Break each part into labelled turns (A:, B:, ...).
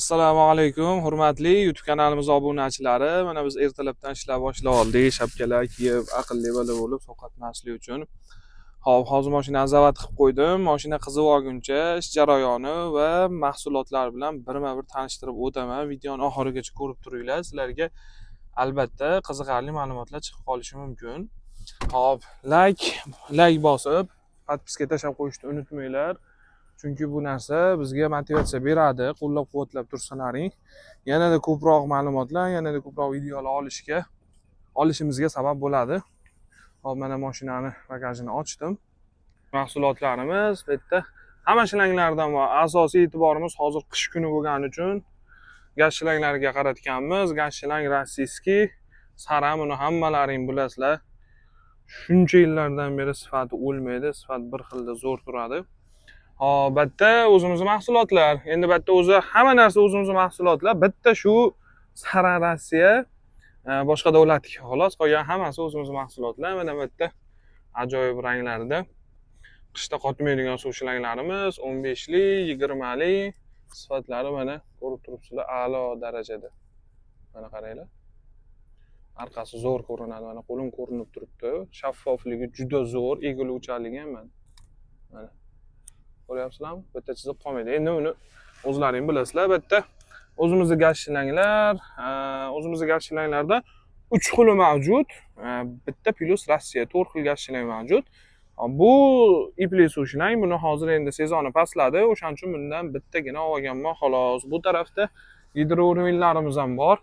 A: Assalomu alaykum, hurmatli YouTube kanalimiz obunachilari. Mana biz ertalabdan ishlab boshlab oldik. Shapkalar kiyib, aqlli bola bo'lib, sovqotmaslik uchun. Xo'p, hozir mashinani zavod qilib qo'ydim. Mashina qizib olguncha ish jarayoni va mahsulotlar bilan birma-bir tanishtirib o'taman. Videoni oxirigacha ko'rib turinglar. Sizlarga albatta qiziqarli ma'lumotlar chiqib qolishi mumkin. Xo'p, like bosib, подписка tashlab qo'yishni unutmanglar. Chunki bu narsa bizga motivatsiya beradi, qo'llab-quvvatlab tursalaring, yanada ko'proq ma'lumotlar, yanada ko'proq videolar olishimizga sabab bo'ladi. Hop, mana mashinani bagajini ochdim. Mahsulotlarimiz bu yerda hamma shlanglardan bor. Asosiy e'tiborimiz hozir qish kuni bo'lgani uchun gaz shlanglariga qaratganmiz. Gaz shlang российский, Saran, buni hammalaring bilasizlar. Shuncha yillardan beri sifati o'lmaydi, sifat bir xilda zo'r turadi. Hop, bu yerda o'zimizni mahsulotlar. Endi bu yerda o'zi hamma narsa o'zimizni mahsulotlar. Bitta shu Saran Rossiya, boshqa davlatniki xolos, qolgan hammasi o'zimizni mahsulotlar. Mana bu yerda ajoyib ranglarda qishda qotmaydigan suv shlanglarimiz 15lik, 20lik, sifatlari mana ko'rib turibsizlar, a'lo darajada. Mana qaranglar. Orqasi zo'r ko'rinadi, mana qo'lim ko'rinib turibdi. Shaffofligi juda zo'r, egiluvchanligi ham mana. Mana. Ko'ryapsizlarmi? Bitta chiziq qolmaydi. Endi uni o'zlaring bilasizlar. Bu yerda o'zimizni gaz shlanglar, o'zimizni gaz shlanglarda 3 xili mavjud. Bitta plyus Rossiya, 4 xil gaz shlang mavjud. Bu ipli suv shlang, buni hozir endi sezoni pastladi, o'shaning uchun bundan bittagina olganman xolos. Bu tarafda гидроуровень larimiz ham bor.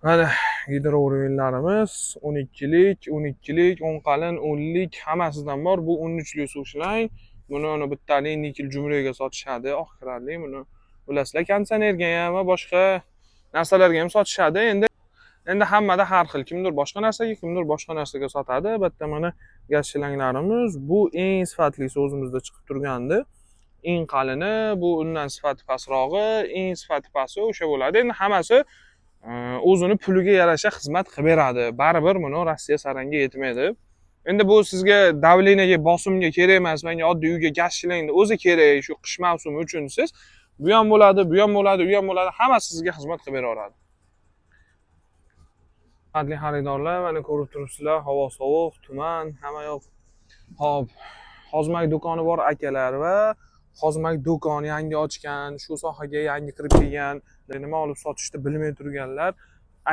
A: Mana гидроуровень larimiz 12lik, 12lik, 10 qalin, 10lik hammasidan bor. Bu 13lik suv shlang. Buni uni bittalik nikel jumlaga sotishadi, oq kirarli. Buni bilasizlar, konditsionerga ham va boshqa narsalarga ham sotishadi. Endi hammada har xil, kimdir boshqa narsaga, kimdir boshqa narsaga sotadi. Bu yerda mana gaz shlanglarimiz, bu eng sifatlisi o'zimizda chiqib turgandi. Eng qalini, bu undan sifati pastrog'i, eng sifati pasti o'sha bo'ladi. Endi hammasi o'zini puliga yarasha xizmat qilib beradi. Baribir buni Rossiya Saranga yetmaydi. Endi bu sizga давление ga, bosimga kerak emas, menga oddiy uyga gaz shlangni o'zi kerak shu qish mavsumi uchun siz bu ham bo'ladi, bu ham bo'ladi, u ham bo'ladi, hammasi sizga xizmat qilib beraveradi. Hurmatli xaridorlar, mana ko'rib turibsizlar, havo sovuq, tuman, hamma yoq. Xo'p, Hozmak do'koni bor akalar va Hozmak do'kon yangi ochgan, shu sohaga yangi kirib kelgan, nima olib sotishni bilmay turganlar,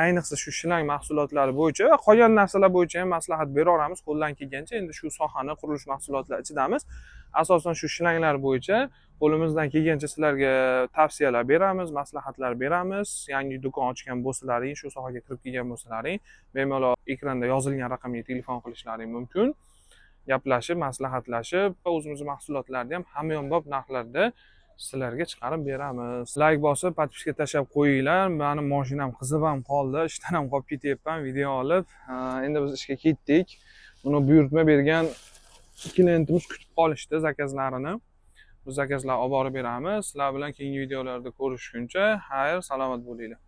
A: ayniqsa shu shlang mahsulotlari bo'yicha va qolgan narsalar bo'yicha ham maslahat beraveramiz qo'ldan kelgancha. Endi shu sohani qurilish mahsulotlari ichidamiz. Asosan shu shlanglar bo'yicha qo'limizdan kelgancha sizlarga tavsiyalar beramiz, maslahatlar beramiz. Yangi do'kon ochgan bo'lsalaring, shu sohaga kirib kelgan bo'lsalaring, bemalol ekranda yozilgan raqamga telefon qilishlaring mumkin. Gaplashib, maslahatlashib va o'zimizni mahsulotlarni ham hamyonbop narxlarda sizlarga chiqarib beramiz. Layk bosib, подписка tashlab qo'yinglar. Mani mashinam qizib ham qoldi, ishdan ham qolib ketyapman video olib. Endi biz ishga ketdik. Buni buyurtma bergan klientimiz kutib qolishdi zakazlarini. Bu zakazlarni olib borib beramiz. Sizlar bilan keyingi videolarda ko'rishguncha xayr, salomat bo'linglar.